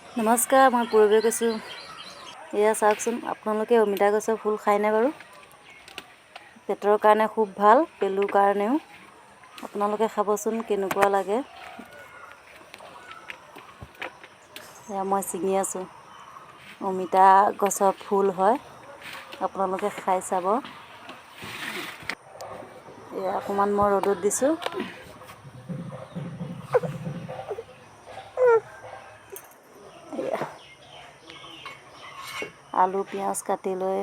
নমস্কাৰ, মই পূৰবীয়ে কৈছোঁ। এয়া চাওকচোন, আপোনালোকে অমিতা গছৰ ফুল খায়নে বাৰু? পেটৰ কাৰণে খুব ভাল, পেলুৰ কাৰণেও। আপোনালোকে খাবচোন, কেনেকুৱা লাগে। এয়া মই ছিঙি আছোঁ, অমিতা গছৰ ফুল হয়। আপোনালোকে খাই চাব। এয়া অকণমান মই ৰ'দত দিছোঁ। আলু পিঁয়াজ কাটি লৈ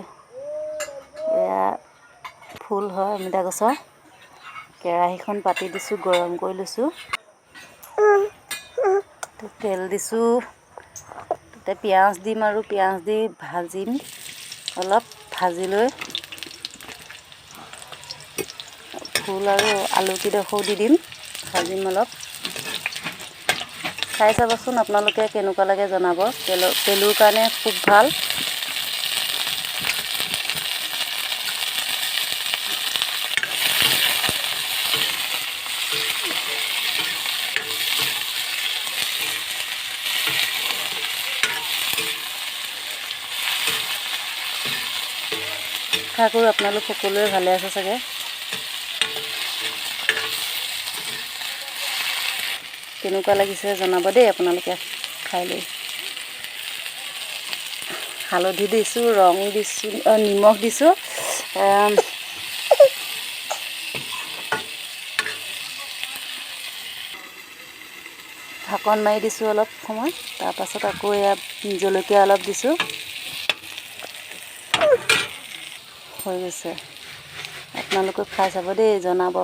এয়া ফুল হয় অমিতা গছৰ। কেৰাহীখন পাতি দিছোঁ, গৰম কৰি লৈছোঁ। তেল দিছোঁ, তাতে পিঁয়াজ দিম আৰু পিঁয়াজ দি ভাজিম অলপ। ভাজি লৈ ফুল আৰু আলু কেইডোখৰো দি দিম, ভাজিম অলপ। খাই চাবচোন আপোনালোকে কেনেকুৱা লাগে জনাব। পেলুৰ কাৰণে খুব ভাল। আশা কৰোঁ আপোনালোক সকলোৱে ভালে আছে চাগে। কেনেকুৱা লাগিছে জনাব দেই আপোনালোকে খাই লৈ। হালধি দিছোঁ, ৰং দিছোঁ, নিমখ দিছোঁ। ঢাকন মাৰি দিছোঁ অলপ সময়। তাৰপাছত আকৌ এয়া জলকীয়া অলপ দিছোঁ। হৈ গৈছে। আপোনালোকে খাই চাব দেই, জনাব।